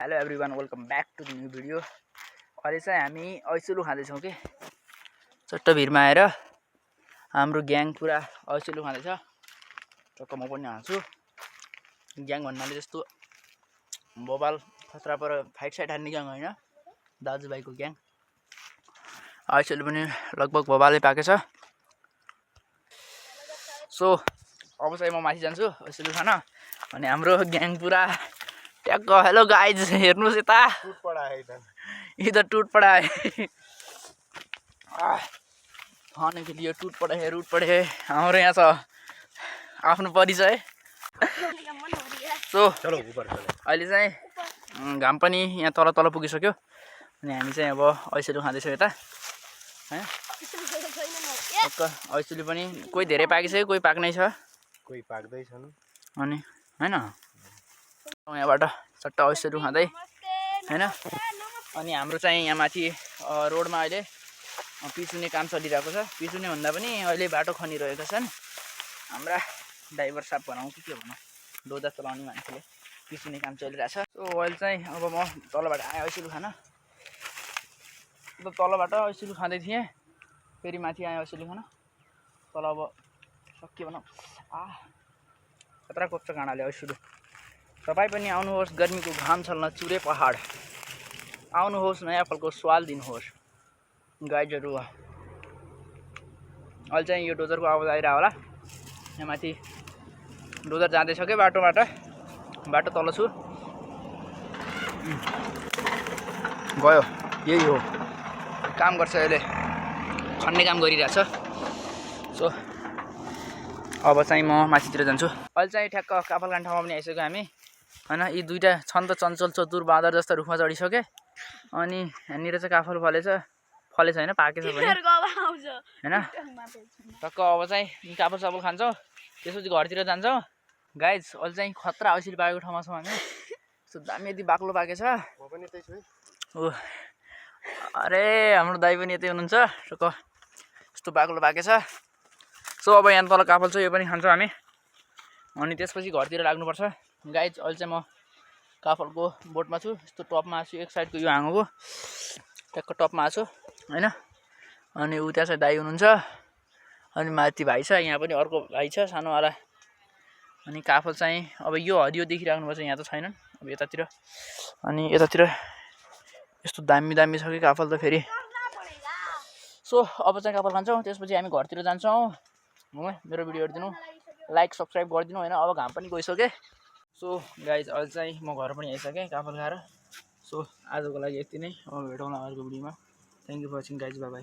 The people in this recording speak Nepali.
Hello everyone, welcome back to the new video. अहिले चाहिँ हामी ऐसुलु खाँदैछौँ कि चट्ट भिरमा आएर हाम्रो ग्याङ पुरा ऐसुलु खाँदैछ। टक्क म पनि हाल्छु। ग्याङ भन्नाले जस्तो बबाल खतरा पर फाइट साइट हान्ने ग्याङ होइन, दाजुभाइको ग्याङ। ऐसुलु पनि लगभग बबालै पाकेछ। सो अब चाहिँ म माथि जान्छु ऐसुलु खान। अनि हाम्रो ग्याङ पुरा ट्याक्क। हेलो गाइज, हेर्नुहोस् यता, इधर टूट पड़ा है। खाने के लिए टूट पड़ा है, रूट पड़े है। हाम्रो यहाँ छ आफ्नो परिचय। सो अहिले चाहिँ घाम पनि यहाँ तल तल पुगिसक्यो। अनि हामी चाहिँ अब ऐसुलु खाँदैछौँ यता। ऐसुलु पनि कोही धेरै पाकिसक्यो, कोही पाक्नै छ, कोही पाक्दैछन्। अनि होइन यहाँबाट चट्ट ऐसुलु खाँदै होइन। अनि हाम्रो चाहिँ यहाँ माथि रोडमा अहिले पिचुने काम चलिरहेको छ। पिचुने भन्दा पनि अहिले बाटो खनिरहेका छन् हाम्रा ड्राइभर साहब भनौँ कि के भनौँ, डोजर चलाउने मान्छेले। पिचुने काम चलिरहेछ। सो अहिले चाहिँ अब म तलबाट आएँ ऐसुलु खान। तलबाट ऐसुलु खाँदै थिएँ, फेरि माथि आएँ ऐसुलु खान। तल अब सक्यो भनौँ। खतरा कोप्छ काँडाले ऐसुलु। तपाईँ पनि आउनुहोस्, गर्मीको घाम छल्न चुरे पहाड आउनुहोस्, नयाँ फलको स्वाद दिनुहोस् गाइजहरू। अहिले चाहिँ यो डोजरको आवाज आइरह होला। यहाँ माथि डोजर जाँदैछ क्या बाटोबाट, बाटो तल छु। गयो, यही हो, काम गर्छ अहिले, खन्ने काम गरिरहेछ। सो अब चाहिँ म माथितिर जान्छु। अहिले चाहिँ ठ्याक्क काफलकाण्ड ठाउँमा पनि आइसक्यो हामी होइन। यी दुईवटा छन् त चञ्चल चतुर बाँदर जस्ता रुखमा चढिसके। अनि यहाँनिर चाहिँ काफल फलेछ होइन, पाकेछ पनि होइन। टक्क अब चाहिँ काफल साफल खान्छौँ, त्यसपछि घरतिर जान्छौँ। गाइज अहिले चाहिँ खतरा ऐसुलु पाकेको ठाउँमा छौँ हामी। यस्तो दामी यति बाक्लो पाकेछ। ओ अरे हाम्रो दाइ पनि यतै हुनुहुन्छ। टक्क यस्तो बाक्लो पाकेछ। सो अब यहाँ तल काफल छ, यो पनि खान्छौँ हामी। अनि त्यसपछि घरतिर लाग्नुपर्छ। गाइज अहिले चाहिँ म काफलको बोटमा छु, यस्तो टपमा छु। एक साइडको यो हाँगोको ट्याक्क टपमा छु होइन। अनि ऊ त्यहाँ चाहिँ दाइ हुनुहुन्छ। अनि माथि भाइ छ, यहाँ पनि अर्को भाइ छ सानोवाला। अनि काफल चाहिँ अब यो हरियो देखिराख्नुपर्छ, यहाँ त छैनन् अब यतातिर। अनि यतातिर यस्तो दामी दामी छ कि काफल त फेरि। सो अब चाहिँ काफल खान्छौँ, त्यसपछि हामी घरतिर जान्छौँ। मेरो भिडियो हेरिदिनु, लाइक सब्सक्राइब गरिदिनु होइन। अब घाम पनि गइसक्यो। सो गाइज अहिले चाहिँ म घर पनि आइसकेँ काफल खाएर। सो आजको लागि यति नै। अब भेटौँला अर्को भिडियोमा। Thank you for watching guys, bye by.